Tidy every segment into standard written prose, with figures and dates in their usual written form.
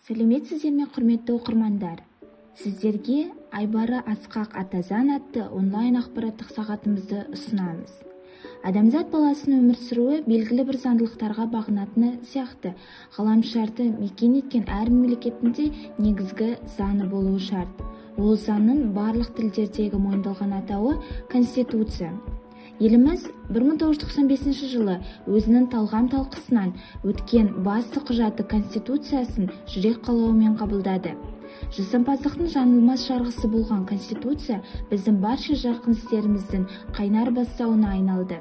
Сәлеметсіздер ме, құрметті оқырмандар! Сіздерге «Айбары асқақ Ата Заң» атты онлайн ақпараттық сағатымызды ұсынамыз. Адамзат баласының өмір сүруі белгілі бір заңдылықтарға бағынатыны сияқты, ғаламшарды мекен еткен әр мемлекеттің де негізгі заңы болуы шарт. Ол заңның барлық тілдердегі мойындалған атауы – Конституция. Еліміз 1995 жылы өзінің талғам талқысынан өткен басты құжаты – Конституциясын жүрек қалауымен қабылдады. Жасампаздықтың жаңылмас жарғысы болған Конституция біздің барша жарқын істеріміздің қайнар бастауына айналды.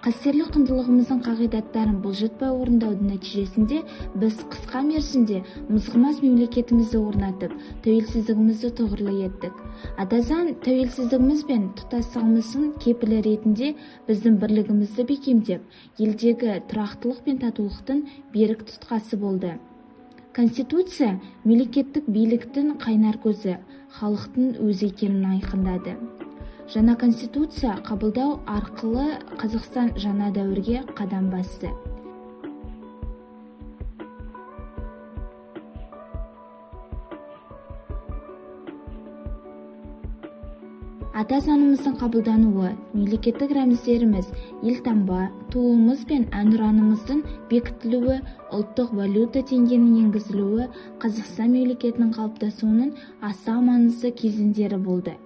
Қастерлі құндылығымыздың қағидаттарын бұлжытпай орындаудың нәтижесінде біз қысқа мерзімде мызғымас мемлекетімізді орнатып, тәуелсіздігімізді тұғырлы еттік. Ата Заң тәуелсіздігіміз бен тұтастығымыздың кепілі ретінде біздің бірлігімізді бекемдеп, елдегі тұрақтылық пен татулықтың берік тұтқасы болды. Конституция мемлекеттік биліктің қайнар көзі халықтың өзі екенін айқындады. Жаңа Конституция қабылдау арқылы Қазақстан жаңа дәуірге қадам басты. Ата Заңымыздың қабылдануы, мемлекеттік рәміздеріміз, елтаңба, туымыз бен әнұранымыздың бекітілуі, ұлттық валюта теңгенің енгізілуі Қазақстан мемлекетінің қалыптасуының аса маңызды кезеңдері болды.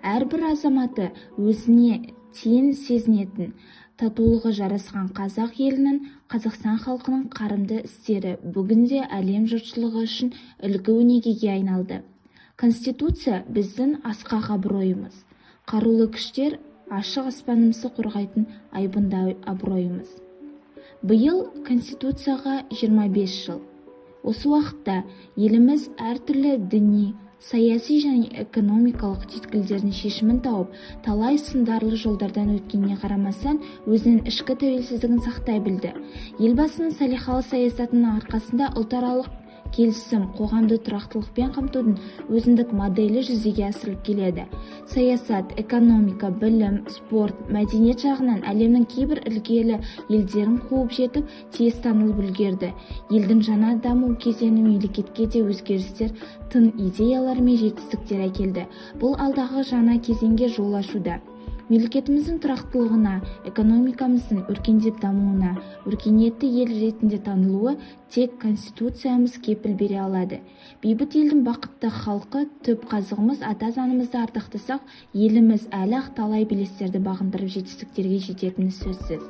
Әрбір азаматы өзіне тең сезінетін, татулығы жарасқан қазақ елінің, Қазақстан халқының қарымды істері бүгінде әлем жұртшылығы үшін үлгі-өнегеге айналды. Конституция – біздің асқақ абыройымыз, Қарулы күштер – ашық аспанымызды қорғайтын айбынды абыройымыз. Биыл Конституцияға 25 жыл. Осы уақытта еліміз әртүрлі діни, саяси және экономикалық түйткілдердің шешімін тауып, талай сындарлы жолдардан өткеніне қарамастан, өзінің ішкі тәуелсіздігін сақтай білді. Елбасының салиқалы саясатының арқасында ұлтаралық келісім, қоғамды тұрақтылықпен қамтудың өзіндік моделі жүзеге асырылып келеді. Саясат, экономика, білім, спорт, мәдениет жағынан әлемнің кейбір ілгері елдерін қуып жетіп, тез танылып үлгерді. Елдің жаңа даму кезеңі мемлекетке де өзгерістер, тың идеялар мен жетістіктер әкелді. Бұл алдағы жаңа кезеңге жол ашуда. Мемлекетіміздің тұрақтылығына, экономикамыздың өркендеп дамуына, өркениетті ел ретінде танылуы тек Конституциямыз кепіл бере алады. Бейбіт елдің бақытты халқы, түп қазығымыз Ата Заңымызды ардақтасақ, еліміз әлі-ақ талай белестерді бағындырып, жетістіктерге жететіні сөзсіз.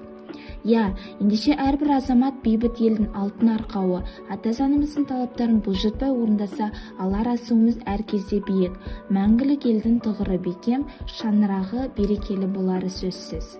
Иә, ендеше әрбір азамат бейбіт елдің алтын арқауы Ата Заңымыздың талаптарын бұлжытпай орындаса, алар асуымыз әр кезде биік, мәңгілік елдің тұғыры бекем, шаңырағы берекелі болары сөзсіз.